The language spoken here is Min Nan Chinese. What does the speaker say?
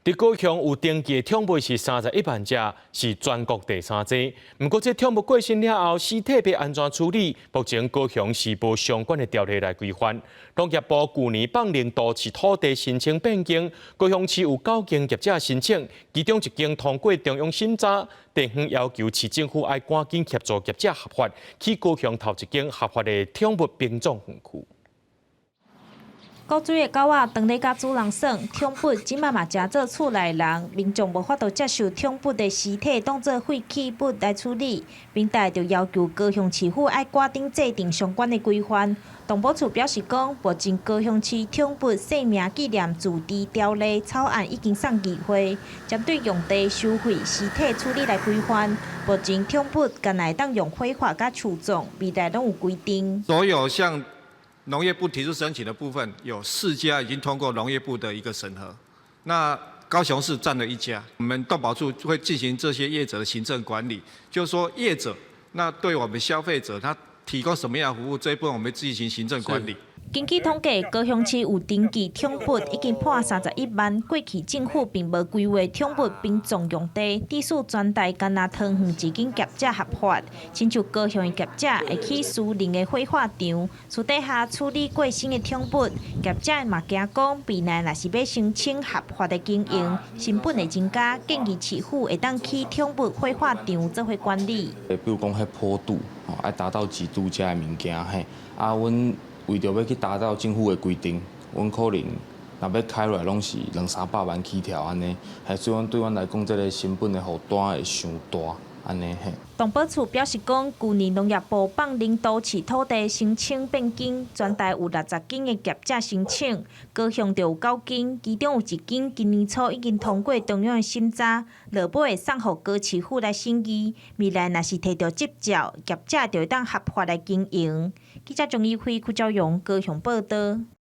佇高雄有登記的寵物是31萬隻，是全國第三濟。毋過，這寵物過身了後，屍體欲按怎處理？目前高雄市無相關的條例來規範。農業部舊年放任都市土地申請變更，高雄市有九間業者申請，其中一間通過中央審查，地方要求市政府愛趕緊協助業者合法，起高雄頭一間合法的寵物殯葬園區。古錐的狗仔當咧佮主人耍，寵物這馬嘛成做厝內人，民眾無法度接受寵物的屍體當做廢棄物來處理，民代就要求高雄市府愛趕緊制定相關的規範。動保處表示講，目前高雄市寵物生命紀念自治條例草案已經送議會，針對用地收費、屍體處理來規範。目前寵物干焦會當用火化佮樹葬，未來攏有規定。所有向農業部提出申請的部分，有四家已經通過農業部的一個審核，那高雄市佔了一家。我們動保處會進行這些業者的行政管理，就是說業者那對我們消費者，他提供什麼樣的服務，這一部分我們進行行政管理。根據統計，高雄市有登記寵物已經破31萬。過去政府並無規劃寵物殯葬用地，致使全台干焦桃園一間業者合法。親像高雄的業者會去私人的火化場，私底下處理過身的寵物。業者嘛驚講，未來若是欲申請合法的經營，成本會增加，建議市府會當起寵物火化場做伙管理。比如講，彼坡度，愛達到幾度遮的物件嘿，啊，阮為著欲去達到政府的規定，阮可能若欲開落來，攏是兩三百萬起跳按呢，嘿，所以講對阮來講，這個成本的負擔會傷大按呢嘿。動保處表示講，舊年農業部放任都市土地申請變更，全台有60間的業者申請，高雄就有九間，其中有一間今年初已經通過中央的審查，落尾會送予高市府來審議。未來若是提著執照，業者就會當合法來經營。記者張怡輝、柯昭榮高雄報導。